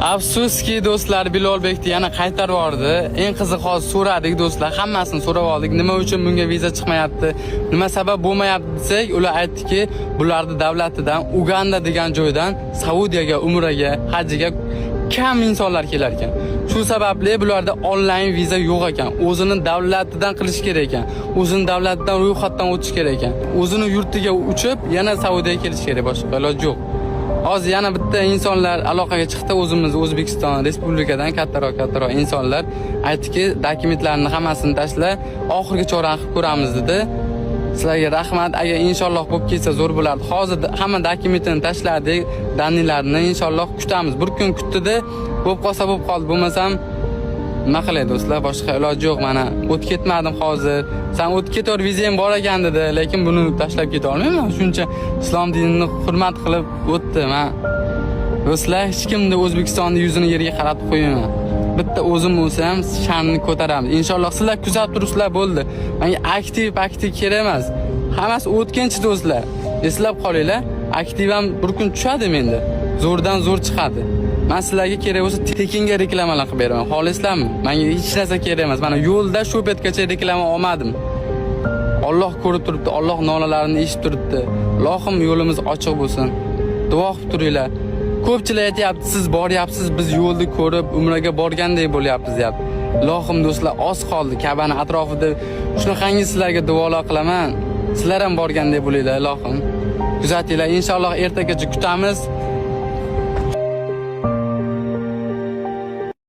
Afsuski, do'stlar, Bilolbekni yana qaytarib yubordi. Eng qiziq, hozir so'radik, do'stlar, hammasini so'rab oldik. Nima uchun bunga viza chiqmayapti? Nima sabab bo'lmayapti desak, ular aytdiki, bularni davlatidan Uganda degan joydan Saudiyaga, umraga, hajiga kam insonlar kelar ekan. Shu sababli bularda onlayn viza yo'q ekan. O'zini davlatidan qilish kerak ekan. O'zini davlatidan ro'yxatdan o'tish kerak ekan. O'zini yurtiga uchib, yana Saudiyaga kelish kerak, boshqa iloj yo'q. Hozir yana bitta insonlar aloqaga chiqdi, o'zimiz O'zbekiston Respublikadan kattaroq kattaroq insonlar aytdiki, dokumentlarni hammasini tashla, oxirgi chorani qilib ko'ramiz dedi. Sizlarga rahmat. Agar inshaalloh bo'lib ketsa, zo'r bo'lardi. Hozir hamma dokumentini tashladik, данные larni inshaalloh kutamiz. Bir kun kutdida, bo'lib qolsa bo'lib qoldi, bo'lmasam nima qilay, do'stlar, boshqa iloji yo'q. Mana o'tib ketmadim hozir. San o'tib ketaver, vizang bor ekan dedi, lekin buni tashlab keta olmayman. Shuncha islom dinini hurmat qilib o'tdi. Man, do'stlar, hech kimni O'zbekistonni yuzini yerga qaratib qo'ymayman. Bitta o'zim bo'lsa ham sha'nini ko'taramiz. Inshaalloh sizlar kuzatib turibsizlar, bo'ldi. Menga aktiv aktiv kerak emas. Hammasi o'tkinchi, do'stlar. Eslab qolinglar, aktiv ham bir kun tushadi menda. Zo'rdan zo'r chiqadi. Man sizlarga kerak bo'lsa tekinga reklamalar qilib beraman. Xohlaysizlarmi? Menga hech narsa kerak emas. Mana yo'lda shu paytgacha reklama olmadim. Alloh ko'rib turibdi, Alloh nolalarini eshitib turibdi. Ilohim, yo'limiz ochiq bo'lsin. Duo qilib turinglar. Ko'pchilik aytyapti, siz boryapsiz, biz yo'lni ko'rib umraga borgandek bo'lyapmiz deyapti. Ilohim, do'stlar, oz qoldi. Ka'bani atrofida shunaqangi sizlarga duolar qilaman. Sizlar ham borgandek bo'linglar, ilohim. Kuzatinglar, inshaalloh ertagacha kutamiz.